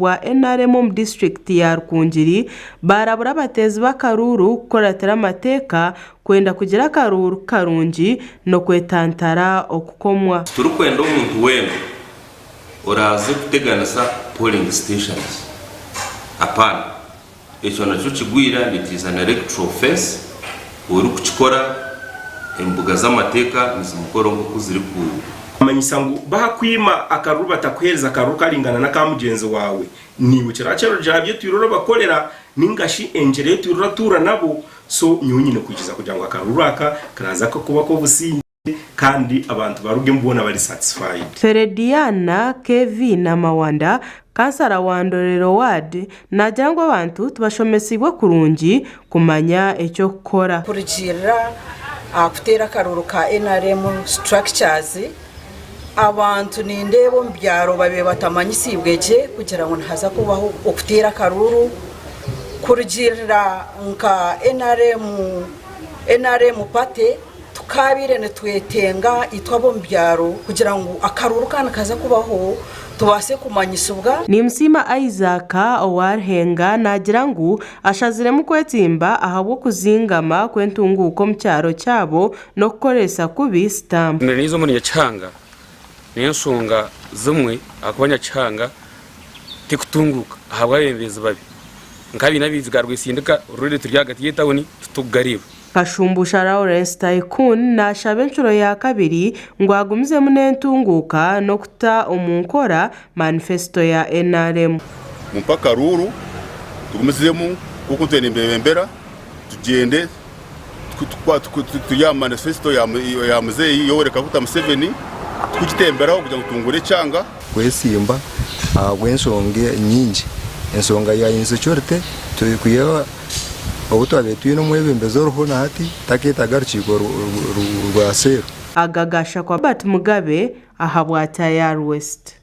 bwa NRM omu disiturikiti ya Rukungiri baarabura abateezi b'akaruuru kukuratira amateeka kwenda kugira akaruuru karungi n'okwetantara okukomwa. Titurikwenda omuntu weena oraaze kuteganisa polling stations. Apana. Ekyo nakyo kigwire and it is an electoral offence, orikukikora embuga z'amateeka nizimukora nk'oku ziri ku. Manyisa ngu baakwima akaruru batakuheereza akaruru karingana n'aka mugyenzi waawe, naiwe kiraba kirarugire aha bi otwire orabakorera ninga shi engyera ei otwire oratuura nabo, so nyowe nyine kwikiriza kugira ngu akaruru aka karaaza kuba ak'obusingye. Kandi abantu barugemu boona bari satisfied. Ferediana KV Namawanda, Kansara wa Ndorero Ward naagira ngu abantu tibashomesiibwe kurungi kumanya eky'okukora. Kurugiirira aha kuteera akaruuru ka nrm structures, abantu nindeeba omu byaro babaire batamanyisiibwe gye kugira ngu nihaza kubaho okuteera akaruuru. Kurugiirira nka nrm, nrm party, Tukaabaire nitwetenga itwe ab'omu byaro kugira ngu akaruuru ka nikaza kubaho tubaase kumanyisibwa. Nimusiima Isaac owa Ruhenga naagira ngu ashaziremu kwetsimba ahabw'okuzingama kw'entunguuka omu kyaro kyabo n'okukoresa kubi sitampu. Naiza omuri Nyakihanga n'enshonga zimwe ahakuba Nyakihanga tekutunguuka ahabw'abeebembezi babi. Nk'abaine amaizi ga Rwesindika orurere turi ahagati y'etawuni titukugareeba. Kashumbusha Lawrence Taikun naashaba encuro ya kabiri ngu agumizemu n'entunguuka n'okuta omu nkora manifesito ya nrm. Mumpe akaruuru tugumizemu nk'oku ntwire nimbebembera tugyende turi aha manifesito ya muzeeyi Yoweri Kaguta Museveni tukugitemberaho kugira ngu tutungure ekyanga. Kwesimba ahabw'enshonga nyingi. Enshonga ya insecurity kwiha obu twabaire twine omwebembezi oriho na hati takeetaaga rukiiko rwa seero. Aga gashakwa Robert Mugabe ahabwa Tayari West.